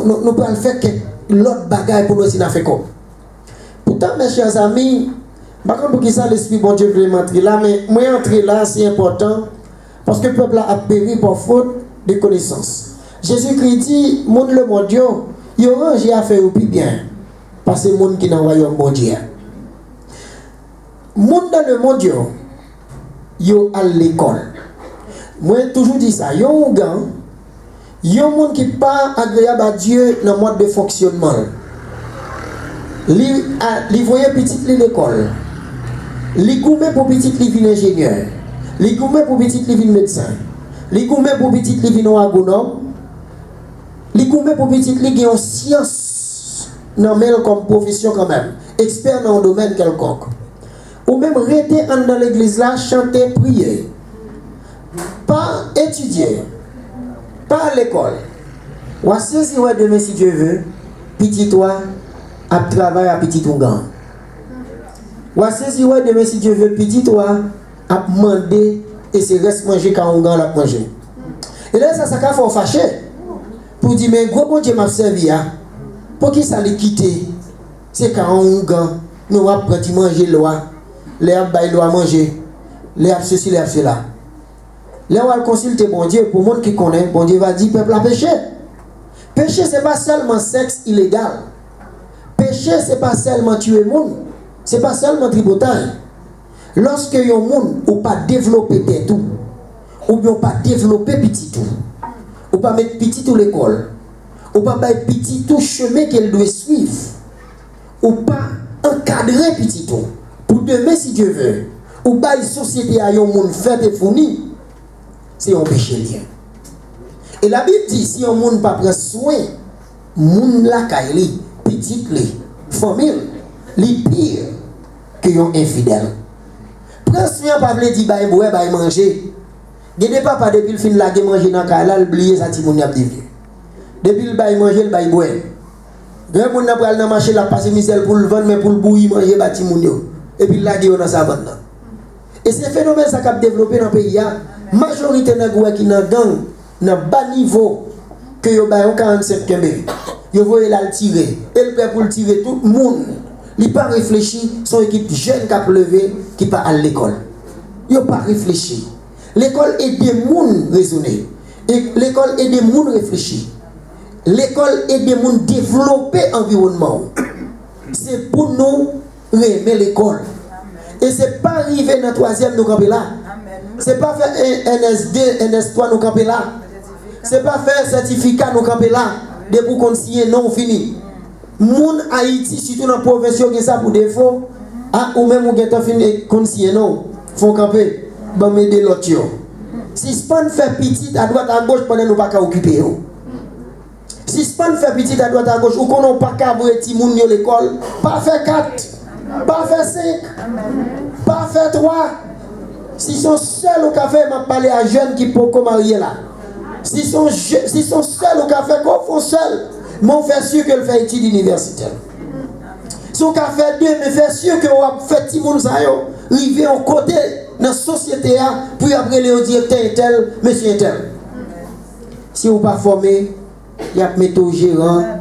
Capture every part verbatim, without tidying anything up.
nou, nou pral fè kèk lòt bagay pou nou si n a fè kòb. Poutan, mes chers amis, m pa konn poukisa Lespri Bondye vle m antre la, men mwen antre la, se enpòtan, paske pèp la ap peri pa fot de konesans. Jezikri di, moun lemonn yo, yo ranje afè yo pi byen pase moun ki nan wayòm Bondye a. Moun nan lemonn yo, yo al lekòl. Mwen toujou di sa, yon ougan, yon moun ki pa agreyab a Dye nan mòd de fonksyonman l. Li, a, li voye pitit li lekòl. Li goumen pou pitit li vin enjenyè. Li goumen pou pitit li vin medsen. Li goumen pou pitit li vin yon agwonòm. Li goumen pou pitit li gen yon syans nan men l kòm pwofesyon kanmenm, ekspè nan yon domèn kèlkonk. Ou menm rete anndan legliz la, chante, priye. Pa etidye. Pa al lekòl. W a sezi wè demen, si Dye ve, pitit ou a ap travay a pitit ougan. W a sezi wè demen, si Dye ve, pitit ou a ap mande, e se rès manje ka ougan l ap manje. E lè sa, sa ka fè w fache. Pou w di, men gwo Bondye m ap sèvi a, poukisa li kite se ka yon ougan, nou ap pran ti manje lwa, lè y ap bay lwa manje, lè y ap sesi, lè y ap sela. Lè w al konsilte Bondye, pou moun ki konnen, Bondye va di pèp la peche. Peche, se pa sèlman sèks ilegal. Peche, se pa sèlman tiye moun. Se pa sèlman tripotay. Lòske yon moun, ou pa devlope tèt ou, oubyen ou pa devlope pitit ou, ou pa met pitit ou lekòl, ou pa bay pitit ou chemen ke l dwe swiv, ou pa ankadre pitit ou, pou demen, si Dye ve, ou bay sosyete a yon moun fèt e founi, se yon peche l ye. E Labib di, si yon moun pa pran swen moun lakay li, pitit li, fanmi l, li pi ke yon enfidèl. Pran swen an pa vle di bay bwè, bay manje. Gen de papa, depi l fin lage manje nan kay la, l bliye sa timoun yo ap devni. Depi l bay manje, l bay bwè. Granmoun nan pral nan mache, l ap pase mizè l pou l vann, men pou l bouyi manje ba timoun yo. Epi l lage yo nan savann nan. E se fenomèn sa k ap devlope nan peyi a. Majorite nèg ou wè ki nan gang, nan ba nivo, ke yo bay yon karannsenk kenbe. Yo voye l al tire. E l prè pou l tire tout moun. Li pa reflechi, se yon ekip jèn k ap leve ki pa al lekòl. Yo pa reflechi. Lekòl ede moun rezone. E lekòl ede moun reflechi. Lekòl ede moun devlope anviwònman w. Se pou nou renmen lekòl. E se pa rive nan twazyèm nou kanpe la. Se pa fè en, N S de, N S twa nou kanpe la. Se pa fè sètifika nou kanpe la. Depi w konn siyen non w fini. Moun Ayiti, sitou nan pwovens yo, gen sa pou defo. A, ou menm ou gentan fin konn siyen non w. Fò w kanpe. Ban m ede lòt yo. Sispann fè pitit adwat agoch pandan nou pa ka okipe yo. Sispann fè pitit adwat agoch. Ou konnen w pa ka voye timoun yo lekòl. Pa fè kat. Pa fè senk. Pa fè twa. Si se yon sèl ou ka fè, m ap pale a jèn ki poko marye la. Si se yon je-, si se yon sèl ou ka fè, ke w fè yon sèl, men w fè si ke l fè etid inivèsitè. Si w ka fè de, men fè si ke w ap fè timoun sa yo rive yon kote nan sosyete a pou y ap rele yo direktè entèl, mesye entèl. Si w pa fòme, y ap mete w jeran.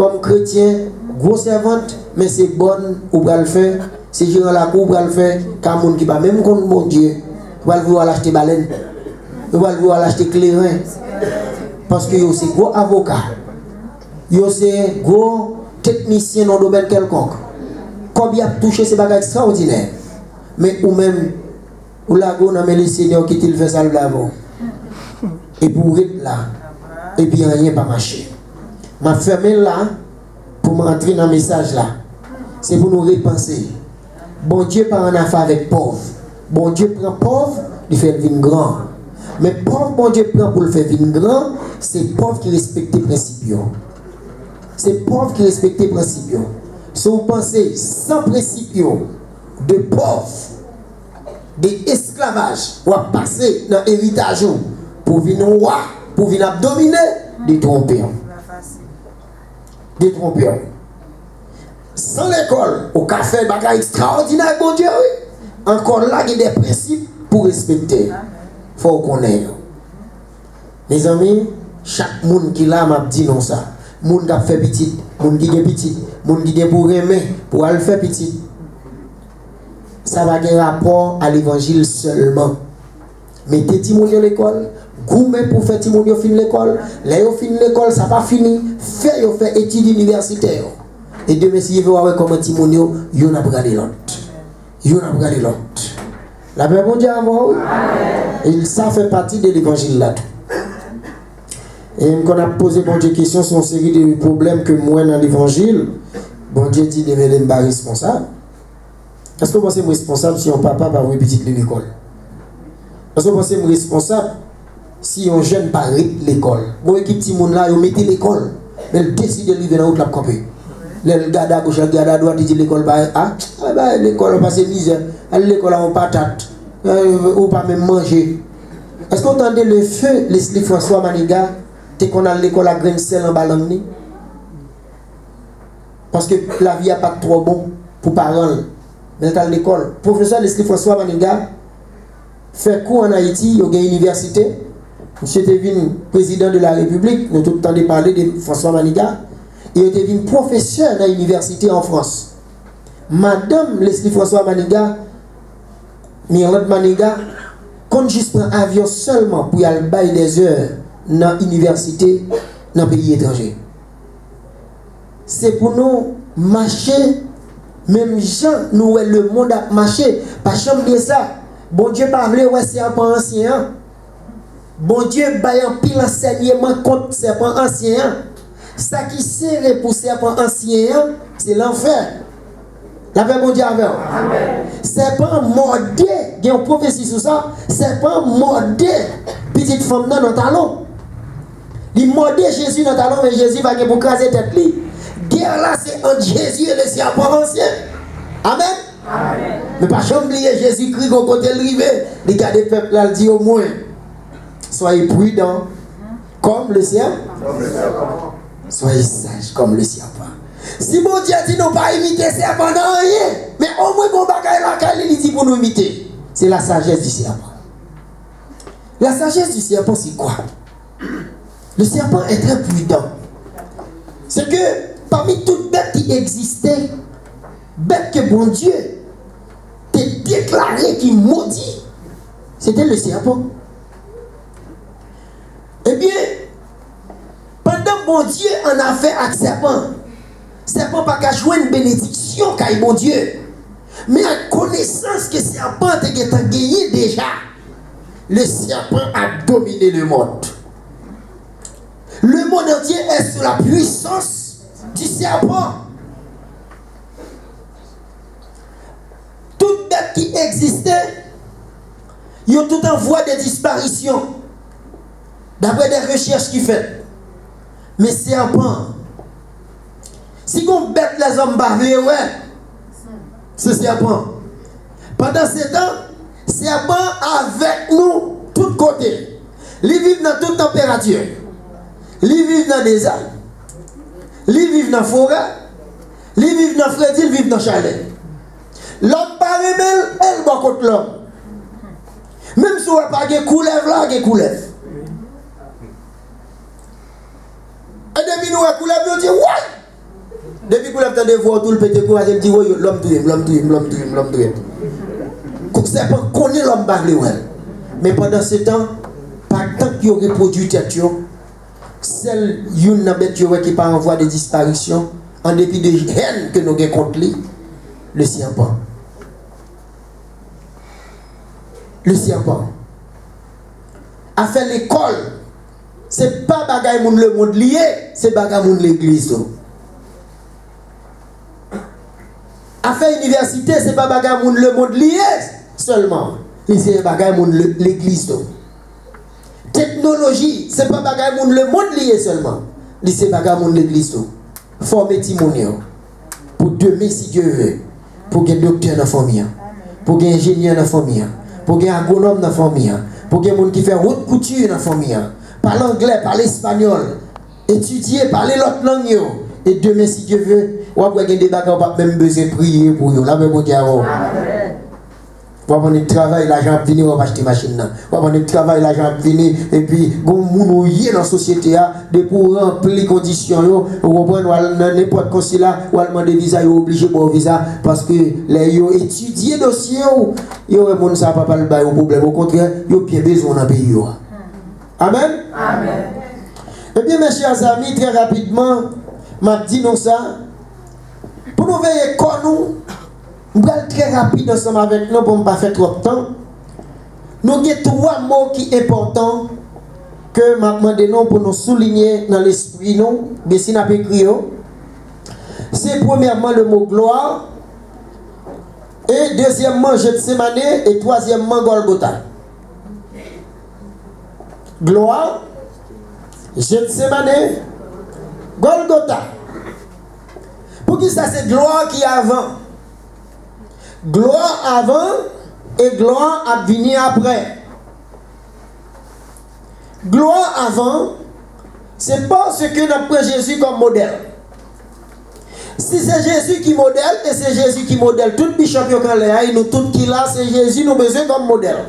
Kòm kretyen, gwo sèvant, men se bòn ou pral fè. Se jeran lakou ou pral fè. Ka moun ki pa menm konn Bondye, yo pral voye w al achte balèn. Yo pral voye w al achte kleren. Paske yo se gwo avoka. Yo se gwo teknisyen nan domèn kèlkonk. Kòb y ap touche se bagay ekstraòdinè. Men ou menm, ou lage w nan men Lesenyè, w kite l fè sa l vle avè w. Epi w ret la. Epi anyen pa mache. M ap fèmen l la pou m antre nan mesaj la. Se pou nou repanse. Bondye pa annafè avèk pòv. Bondye pran pòv, li fè l vin gran. Men pòv Bondye pran pou l fè vin gran, se pòv ki respekte prensip yo. Se pòv ki respekte prensip yo. Si w panse san prensip yo, de pòv, de esklavaj, w ap pase nan eritaj ou pou vin yon wa, pou vin ap domine, detwonpe w. Detwonpe w. San lekòl, ou ka fè bagay ekstraòdinè ak Bondye, wi. Ankò la, gen de prensip pou respekte. Fò w konnen yo. Mezanmi, chak moun ki la, m ap di nou sa. Moun k ap fè pitit, moun ki gen pitit, moun ki gen pou renmen pou al fè pitit. Sa pa gen rapò a levanjil sèlman. Mete timoun yo lekòl, goumen pou fè timoun yo fin lekòl. Lè yo fin lekòl, sa pa fini, fè yo fè etid inivèsitè yo. E demen, si Dye vle, w a wè kòman timoun yo, youn ap rale lòt. Youn ap rale lòt. Lapè Bondye avè w, wi. E sa fè pati de levanjil la tou. E m konn ap poze Bondye kesyon sou yon seri de pwoblèm ke m wè nan levanjil. Bondye di, demen, m pa responsab. Èske w panse m responsab si yon papa pa voye pitit li lekòl? Èske w panse m responsab si yon jèn pa ret lekòl? Gon ekip timoun la, yo mete lekòl, men l deside l rive nan wout, l ap kanpe. Lè l gade agoch, l gade adwat, li di lekòl pa, a, a, ba, lekòl pase mizè. Al lekòl a yon patat. Eh, ou pa menm manje. Èske w tande le feu Leslie François Manigat te konn al lekòl ak grenn sèl anba lang li? Paske lavi a pa t twò bon pou paran l. Men l t al lekòl. Pwofesè Leslie François Manigat fè kou ann Ayiti, yo gen inivèsite. Misye te vin prezidan de la repiblik, nou tout tande pale de François Manigat. E yo te vin pwofesè nan inivèsite an Frans. Madanm Leslie François Manigat, Mirlande Manigat, konn jis pran avyon sèlman pou y al bay dèzè nan inivèsite nan peyi etranje. Se pou nou mache menm jan nou wè lemonn ap mache. Pa janm bliye sa. Bondye pa vle wè sèpan ansyen an. Bondye bay anpil ansèyman kont sèpan ansyen an. Sa ki sere pou sèpan ansyen an, se lanfè. Lapè Bondye avè w. Sèpan an mòde, gen yon pwofesi sou sa, sèpan an mòde pitit fanm nan nan talon. Li mòde Jezi nan talon, men Jezi pa gen pou kraze tèt li. Gè la se ant Jezi e le sèpan ansyen. Amèn. Men pa janm bliye, Jezikri gon kote l rive, li gade pèp la, l di, omwen, soyez prudents comme le serpent, soyez sages comme le serpent. Si Bondye di nou pa imite sèpan nan anyen, men omwen gon bagay lakay li, li di pou nou imite. C'est la sagesse du serpent. La sagesse du serpent, c'est quoi? Le serpent est très prudent. C'est que parmi tout bèt ki egziste, bèt ke Bondye te deklare ki modi, se te le sèpan. Ebyen, pandan Bondye an afè ak sèpan, sèpan pa ka jwenn benediksyon kay Bondye. Men ak konesans ke sèpan te gentan genyen deja, le serpent a dominé le monde. Le monde entier est sous la puissance du serpent. Tout bèt ki egziste, yo tout an vwa de disparisyon, daprè de rechèch ki fèt. Men sèpan, si gon bèt lèzòm pa vle wè, se sèpan. Pandan se tan, sèpan avèk nou tout kote. Li viv nan tout tanperati. Li viv nan deza. Li viv nan forè. Li viv nan fredi, li viv nan chalè. Lòm pa renmen l, e l bò kot lòm. Menm si w wè pa gen koulèv la, gen koulèv. E depi nou wè koulèv, nou di, woy! Depi koulèv tande vwa w tou, l pete kouraje, l di, woy, lòm touye m, lòm touye m, lòm touye m, lòm touye m. Kou-, sèpan konnen lòm pa vle wè l. Men pandan se tan, pa tank yo repwodui tèt yo, sèl youn nan bèt yo wè ki pa an vwa de disparisyon, an depi de hèn ke nou gen kont li, le sèpan. Le sèpan. Afè lekòl, se pa bagay moun lemonn li ye, se bagay moun legliz tou. Afè inivèsite, se pa bagay moun lemonn li ye sèlman, li se bagay moun le-, legliz tou. Teknoloji, se pa bagay moun lemonn li ye sèlman, li se bagay moun legliz tou. Fòme timoun yo. Pou demen, si Dye vle, pou gen doktè nan fanmi an, pou gen enjenyè nan fanmi an, pou gen agwonòm nan fanmi an, pou gen moun ki fè wot kouti nan fanmi an, pale anglè, pale espanyòl, etidye, pale lòt lang yo. E demen, si Dye vle, w ap wè gen de bagay ou p ap menm bezwen priye pou yo. Lapè Bondye avè w. W ap annik travay, lajan ap vini, w ap achte machin nan. W ap annik travay, lajan ap vini, epi gon moun ou ye nan sosyete a, depi w ranpli kondisyon yo, ou konprann, w al nan nenpòt konsila, w al mande viza, yo oblije ba w viza, paske lè yo etidye dosye w, yo wè moun sa pa pral ba yo pwoblèm, okontrè, yo byen bezwen w nan peyi yo a. Amèn? Amèn. Ebyen, mes chers amis, trè rapidman, m ap di nou sa, pou nou veye kò nou, m pral trè rapid ansanm avèk nou pou m pa fè twòp tan. Nou gen twa mo ki enpòtan ke m ap mande nou pou nou soulinye nan lespri nou, byen si n ap ekri yo. Se premyèman le mo gloire, e dezyèmman Getsemane, e twazyèmman Golgotha. Glwa, Getsemane, Golgota. Poukisa se glwa ki avan? Glwa avan e glwa ap vini apre. Glwa avan, se paske n ap pran Jezi kòm modèl. Si se Jezi ki modèl, e se Jezi ki modèl tout bishop yo k anlè a, e nou tout ki la, se Jezi nou bezwen kòm modèl.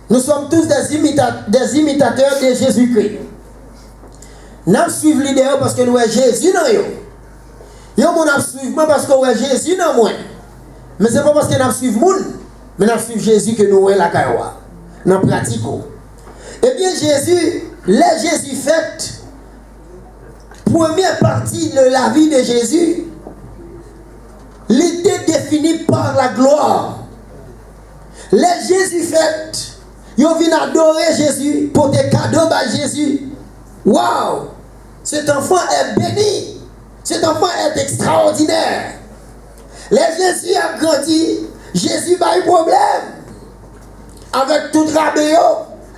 Nous sommes tous des imita- des imitateurs de Jésus-Christ. N ap swiv lidè yo paske nou wè Jezi nan yo. Yon moun ap swiv mwen paske w wè Jezi nan mwen. Men se pa paske n ap swiv moun, men n ap swiv Jezi ke nou wè lakay ou a, nan pratik ou. Ebyen, Jezi, lè Jezi fèt, premyè pati de lavi de Jezi, li te defini pa laglwa. Lè Jezi fèt, yo vin adore Jezi, pote kado bay Jezi. Waw! Cet enfant est béni! Cet enfant est extraordinaire! Lè Jezi ap grandi, Jezi bay pwoblèm avèk tout rabe yo,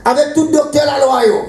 avèk tout doktè lalwa yo.